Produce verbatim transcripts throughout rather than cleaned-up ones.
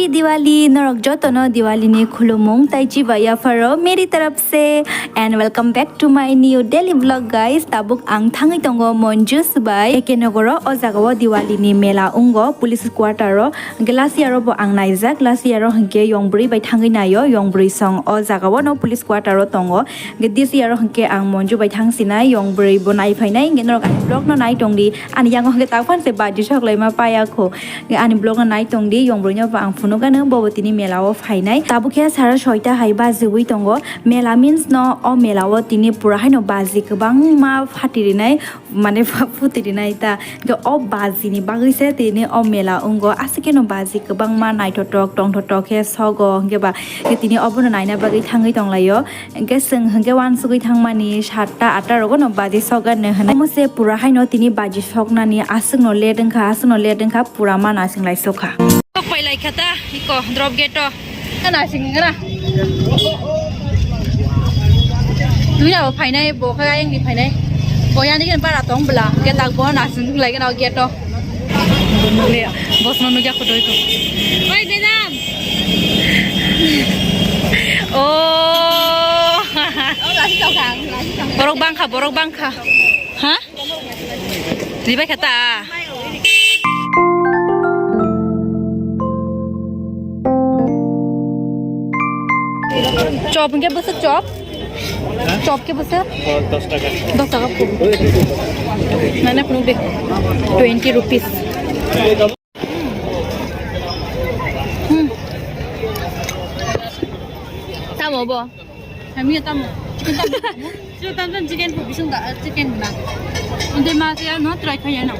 Diwali, norok jotono Diwali ni khulumung tai chiba yapharo meri taraf se, and welcome back to my new daily vlog, guys. Tabuk ang thangwi tongo Monju bai Eke Nogoro. O jaga o Diwali ni mela wngo, police quarter o. Hwnkhe last year o bo ang naijak, last year o hwnkhe yong bwrwi bai thangwi naio, yong bwrwi song o jaga o no police quarter o tongo. Hwnkhe this year o hwnkhe ang Monju bai thang sinai, yong bwrwi bo nai phainai, hwnkhe norok ani vlog no nai tongdi. Ani yango hwnkhe tak phan se baji sok laima paya kho. Ani vlog no nai tongdi, yong bwrwi no bo ang phunukgano, bo bo tini mela o phainai. Tabuk khe sara soita hai bajiwi tongo. Mela means no, o mela o tini pura haino baji kwbangma phatirinai, mane pha-, phutirinai ta. Hwnkhe o baji ni bagwi se tini o mela wngo. Aswk khe no baji kwbangma naithotok tongthotok khe sogo, hwnkhe ba tini obono naina bagwi thangwi tonglaio. Hwnkhe chwng hwnkhe uansugwi thangmani satta atta rogo no baji sokgani hwnwi. Omo se pura haino tini baji soknani aswkno late wngkha, aswkno late wngkha, pura ma nasinglai sokha. Sok pailai kha ta, iko drop gate o. Ta nasing wngkha na. Twi rao phainai, bo khe ayang ni phainai. Bo yani khe bara tong bwla, hwnkhe tak bo nasing lai gana o gate o. Bosno nugya khotoi ko. Oi, madam. Oh. Oh, lagi kau kang, lagi kang. Borok bangkha, borok bangkha. Ha? Ribai kha ta. Chop hwnkhe bwswk chop? Chop khe bwswk? Oh, dos taka. Dos taka pho. Nana phunuk de. Twenty rupees. Hmm. Tamo bo? Kami tamo. Chicken tamo. Chicken tamo, chicken pho bising da, chicken na. Ande ma se no try khaya na.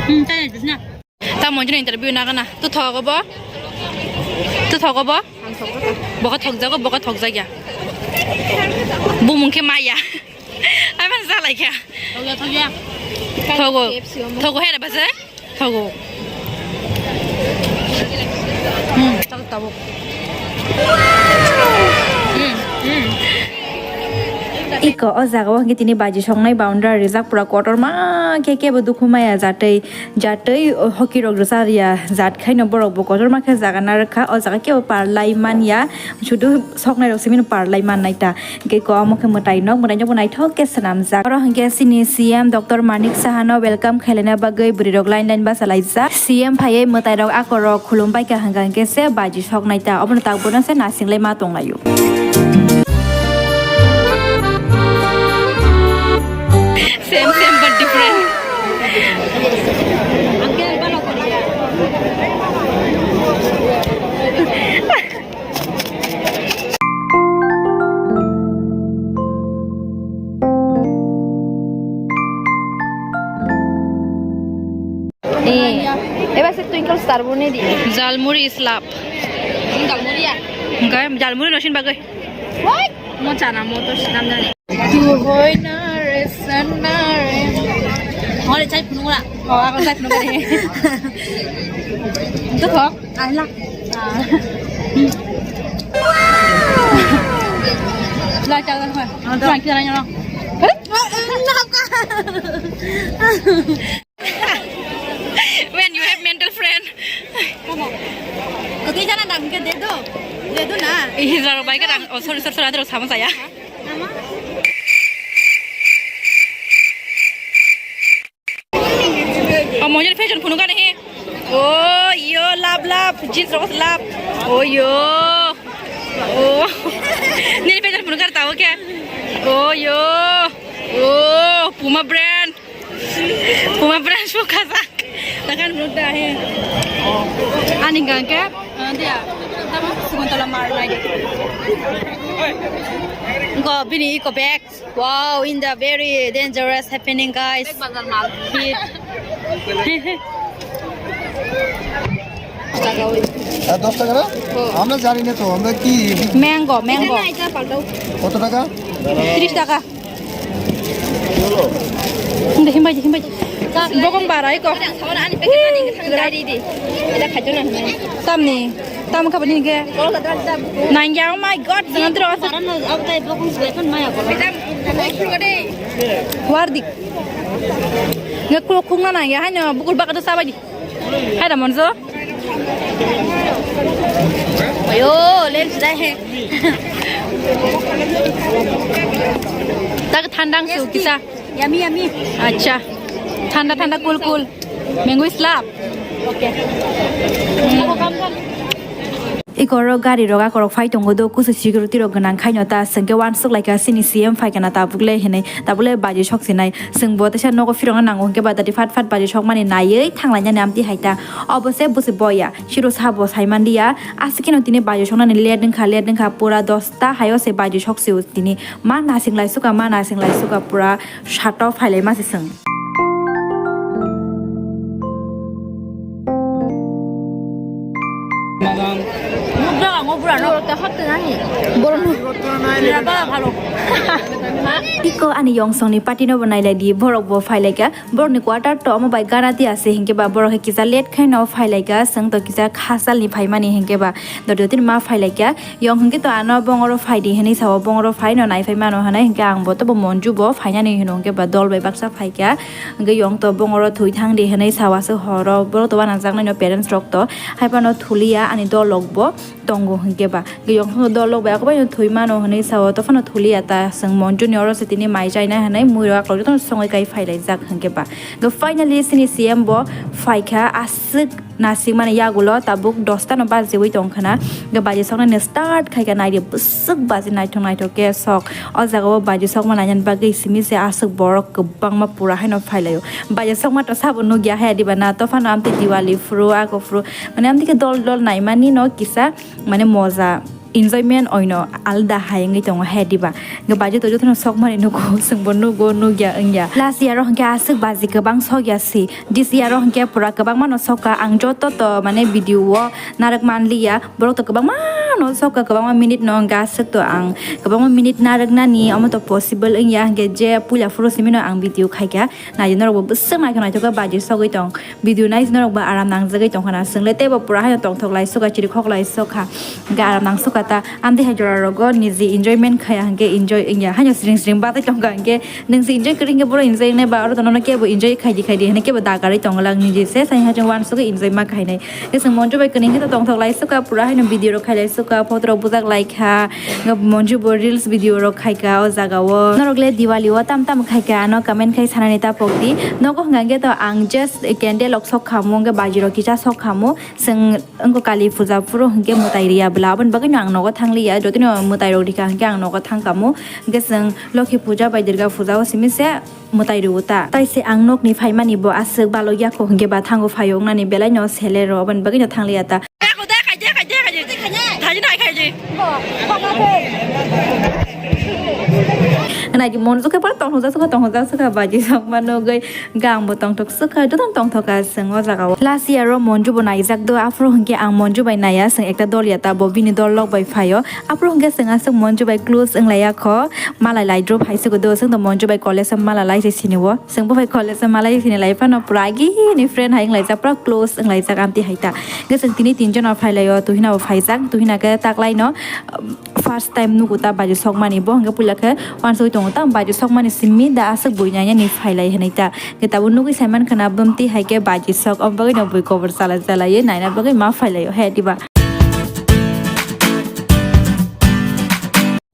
Hmm, tanya jisna. Ta monjino interview na kana. Tu thogo bo? Tu thogo bo? Boko thokjago, boko thokjagya. Bumung khe maya. Aban salai kha. Thokya, thokya. Thogo. K F C omo. Thogo he base? Thogo. Hmm, tak tabuk. Hmm, hmm. Iko o jaga o hwnkhe tini baji songnai boundary rijak pura kotorma khe kebo dukhu maya jatwi. Jatwi hoki rok rwchar ya, jat khaino borok bo kotorma khe jaga narwkha, o jaga kebo parlai man ya, sudu soknai rok simi parlai man nai ta. Hwnkhe ko omo khe mwtai nok, mwtai nok bo naithok khe swnamjak. Oro hwnkhe chini C M Doctor Manik Saha no welcome khailana bagwi bwrwi rok line line bachalaijak. C M phaiwi mwtai rok akorok khulum baikha hwnkha hwnkhe se baji soknai ta, obono tak bono se nasinglai ma tonglaio. Same, same, but different. Eh, eba se twinkle star bo nedi. Jalmuri is love. Jalmuri ya? Enggak, jalmuri nosin bagai. Woi, mo chana mo to sinam jani. Tu hoi na re san na re. Ngole chai phunukla. Oh, ako chai phunukla. Itu kok? Ala. La chai phunukla. Tuan kita nanya lo. Hei? When you have mental friend. Kotwi jana dang ke dedo. Dedo na. Ih, jorok bai ka dang. Oh, sorry, sorry, sorry, adro sama saya. Oh, monyol fashion phunukha nahi. Oh, yo, love, love. Jeans rok love. Oh, yo. Oh. Nini fashion phunukha tabo kya? Oh, yo. Oh, Puma brand. Puma brand sukha sak. Takan muda he. Ani gangke, eh, dia. Tama sugun tola mar nai. Go bini iko bag. Wow, in the very dangerous happening, guys. Bag bazar mal. Beat. হ্যাঁ, দশ টাকা না? আমরা জানি না তো, আমরা কি? Mango, mango. এটা পাল্টাও। কত টাকা? তিরিশ টাকা. Hindi, himbay, himbay. Bokong barai ko. Tamni, tam ka bani ke. Nangya, oh my God, jangan terus. Wardik. Nge kuk khuk na nang ya, haino bukul baka to sabai di. Hai da monjo. Ayo, lens dai he. Tak thandang su kisa. Yummy, yummy. Acha. Thanda, thanda, cool, cool. Mango is love. Okay. Iko oro gari rok akorok phai tongo do, kusu security rok gwnang khaino ta, chwng khe uansuk lai kha chini C M phai kana tabuk le hinwi, tabuk le baji sok sinai. Chwng bo teisa nogo phirogna nango hwnkhe ba dati phat phat baji sokmani naiwi thanglainani amtwi hai ta. Obo se busi boya, siro sabo sai manliya. Aswk kheno tini baji soknani late wngkha, late wngkha, pura dosta hayo se baji sok se tini. Ma nasing lai suka, ma nasing lai suka, pura sato phailai ma se chwng. Iko ani yongsongni party no bo nailai di, borok bo phailaikha, borokni quarter to omo bai gana tiya se hinkhe ba borok hai kisa late khaino phailaikha, chwng to kisa khasalni phaimani hinkhe ba dototini ma phailaikha. Yong hwnkhe to ano bongoro phai di hinwi sao, bongoro phai no nai phai mano hinwi hwnkhe ang bo tobo Monju bo phainani hino hwnkhe ba dol bai baksa phaikha. Hwnkhe yong to bongoro thwi thang di hinwi sao aswk horo, borok to uanajaknai no parents rok to hai phano thuliya ani dol rok bo tongo hwnkhe ba. Hwnkhe yong phano dol rok bai ako bai no thwi mano hinwi sao, to phano thuliya ta chwng Monju ni oro se tini mai chaina hinwi mui rok aklok jotono songwi kai phailaijak hwnkhe ba. Hwnkhe finally chini C M bo phaikha aswk. Nasikmani yagulo tabuk dosta no bajiwi tongkhana, hwnkhe baji soknani start khaikha, naidi bwswk baji naithok naithok khe sok. O jaga o baji sokma nainani bagwi simi se aswk borok kwbangma pura haino phailaio. Baji sokma to sabo nukya haya diba na, to phano amtwi Diwali phuru, ako phuru, mane amtwi khe dol dol naimani no kisa mane moja. Enjoyment oino alda hai wngwi tongo he diba. Hwnkhe baji to jotono sokmani nugo, chwngbo nugo, nukya wngya. Last year o hwnkhe aswk baji kwbang sokya si. This year o hwnkhe pura kwbangma no sokha. Ang joto to mane video o narwk manliya. Borok to kwbangma no sokha, kwbangma minute no hwnkhe aswk to ang kwbangma minute narwknani omo to possible wngya. Hwnkhe je puila phuru simi no ang video khaikha. Naidi norok bo bwswk naithok naithok khe baji sogwi tong. Video nai norok bo aram nangjagwi tongkhana. Chwng le teibo pura haino tongthok lai sokha, chirikhok lai sokha. Hwnkhe aram nang sokha ta. Amtwi hai jora rogo niji enjoyment khaya hwnkhe enjoy wngya. Haino siring siring batwi tongkha hwnkhe nwng se enjoy kwrwi hwnkhe boro enjoy wngnai ba oro to nono kebo enjoy khaidi khaidi hinwi kebo dagarwi tongo lang niji se sai hachung uansugwi enjoy ma khainai. Hwnkhe chwng Monju bai kwrwi hwnkhe to tongthok lai sokha pura haino video rok khai lai sokha photo rok bujak lai kha. Hwnkhe Monju bo reels video rok khai kha o jaga o. Norok le Diwali o tam tam khai kha ano comment khai sanani ta pokdi. Nogo hwnkha hwnkhe to ang just candle rok sok khamu hwnkhe baji rok kisa sok khamu. Chwng wngkha Kali puja phuru hwnkhe mwtai riya bwla, aboni bagwino ang nogo thangliya, jotoni mwtai rok rikha hwnkhe ang nogo thangkhamu. Hwnkhe chwng Lokhi puja bai Durga puja o simi se mwtai rwo ta. Tai se ang nokni phaimani bo aswk balokya kho hwnkhe ba thango phaio wngnani belaino sele rw, aboni bagwino thangliya ta. Naidi Monju khe pura tongthokjak sukha, tongthokjak sukha, baji sokma nugwi. Hwnkhe ang bo tongthok sukha, jotono tongthok kha chwng o jaga o. Last year o Monju bo naijak do, aphuru hwnkhe ang Monju bai naiya, chwng ekta dol ya ta, bo bini dol lok bai phaio. Aphuru hwnkhe chwng aswk Monju bai close wng laiya kho, malai lai dro phai sugo do, chwng to Monju bai college o malai lai se sini o. Chwng bo bai college o malai sini lai phano pura agi ni friend hai wng laijak, pura close wng laijak amtwi hai ta. Hwnkhe chwng tini tin jona phai laio, Tuhina bo phaijak, Tuhina khe taklai no. First time nugo ta baji sokmani, bo hwnkhe puila khe uansugwi tongo ta baji sokmani simi da aswk bui nainani phailai hinwi ta. Hwnkhe tabuk nugwi saiman khwna bumtwi hai khe baji sok, omo bagwi no bui kobor chala chalaiwi naina bagwi ma phailaio he diba.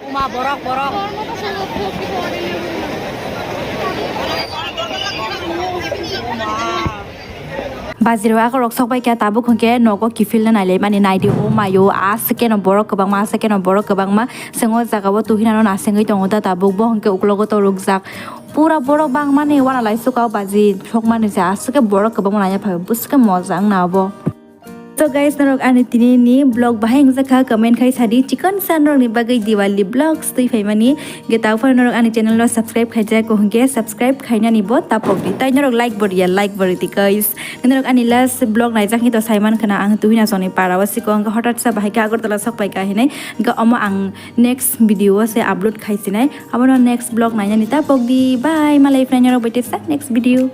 Uma borok borok. Bajirok akorok sok bai khe tabuk hwnkhe nogo kiphilna nailaimani naidi o maio aswk keno borok kwbangma aswk keno borok kwbangma chwng o jaga o Tuhina no nasingwi tongo ta tabuk bo hwnkhe uklogo to rukjak pura borok bangmani wana lai suka o baji sokmani se aswk khe borok kwbangma naiya phai bwswk khe moja wngna obo. So guys, norok ani tini ni vlog bahai wngjakha comment khai sadi chikon sa norok ni bagwi Diwali vlogs twi phaimani. Hwnkhe tabuk phano norok ani channel no subscribe khaijak, hwnkhe subscribe khainani bo tapok di. Tai norok like bo riya, like bo ridi guys. Norok ani last vlog naijak hwnkhe to saiman khwna ang Tuhina songni para o siko hwnkhe hotat sa bahai khe Agartala sok pai kha hinai. Hwnkhe omo ang next video o se upload khaisinai. Abono next vlog nainani tapok di. Bye. Malai phai norok bai tesa next video.